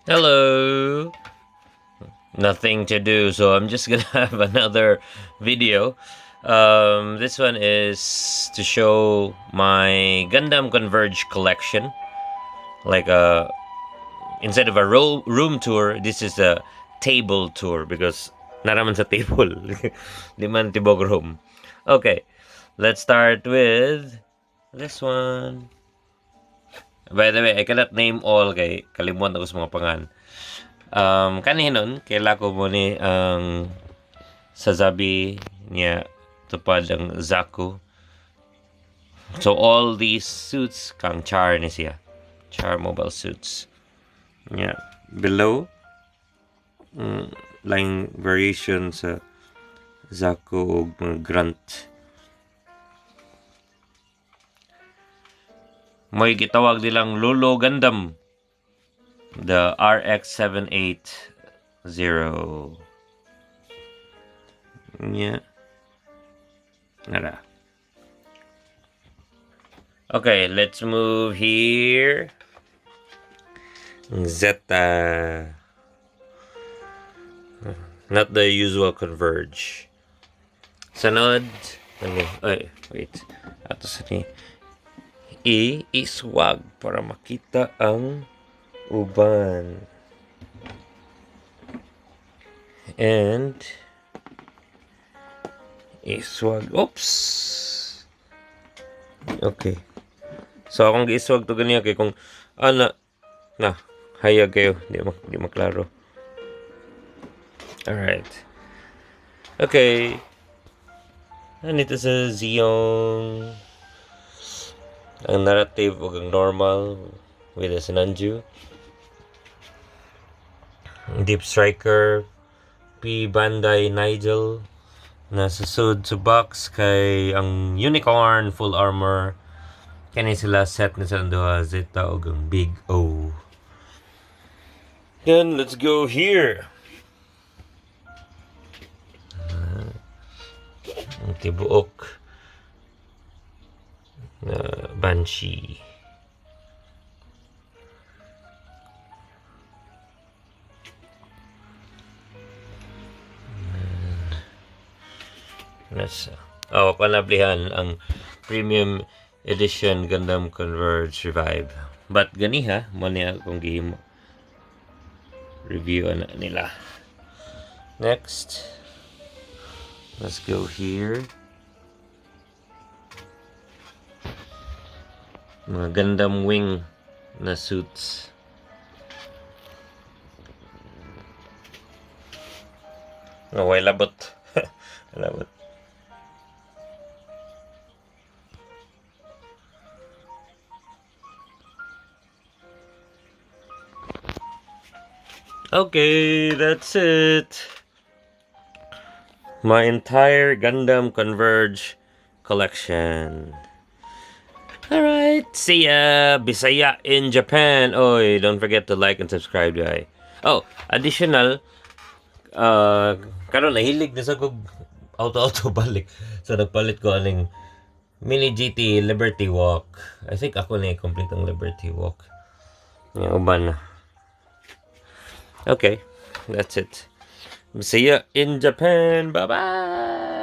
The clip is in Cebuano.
Hello. Nothing to do, so I'm just gonna have another video. This one is to show my Gundam Converge collection. Like a instead of a room tour, this is a table tour because naraman sa table. Di man tibok room. Okay, let's start with this one. By the way, I cannot name all kay kalimutan ako sa mga pangan. Kanihinon, kaila ko mo ni ang Sazabi niya tupad ang Zaku. So all these suits kang Char ni siya. Char mobile suits. Yeah. Below, line variation sa Zaku ug mga Grunt. May gitawag nilang Lolo Gundam. The RX-780. Yeah. Nara. Okay, let's move here. Zeta. Not the usual Converge. Sunod. Ano? Ay, wait. Ato sa ni i-iswag para makita ang uban. And iswag. Oops. Okay. So akong giiswag to ganiya kay kung ana na hayag kayo, di maklaro. Alright. Okay. Anito sa Zeong, ang narrative ug ang normal with the Sinanju. Deep Striker P Bandai Nigel nasa sud sa box kay ang Unicorn full armor. Kani sila set na silang duha, Zeta ug ang Big O. Then let's go here. Ang tibuok na Banshee. Nasa oh, panablihan ang premium edition Gundam Converge Revive. But ganiha, mo niya akong gihimo review ana nila. Next, let's go here. Mga Gundam Wing na suits. Oh, way labot. Labot. Okay, that's it. My entire Gundam Converge collection. Alright, see ya! Bisaya in Japan. Oy, don't forget to like and subscribe, guys. Oh, additional, karon nahilig na sa kog auto-auto balik. So, nagpalit ko aning Mini GT Liberty Walk. I think ako na complete ang Liberty Walk. Yung uban na. Okay, that's it. See ya in Japan. Bye-bye!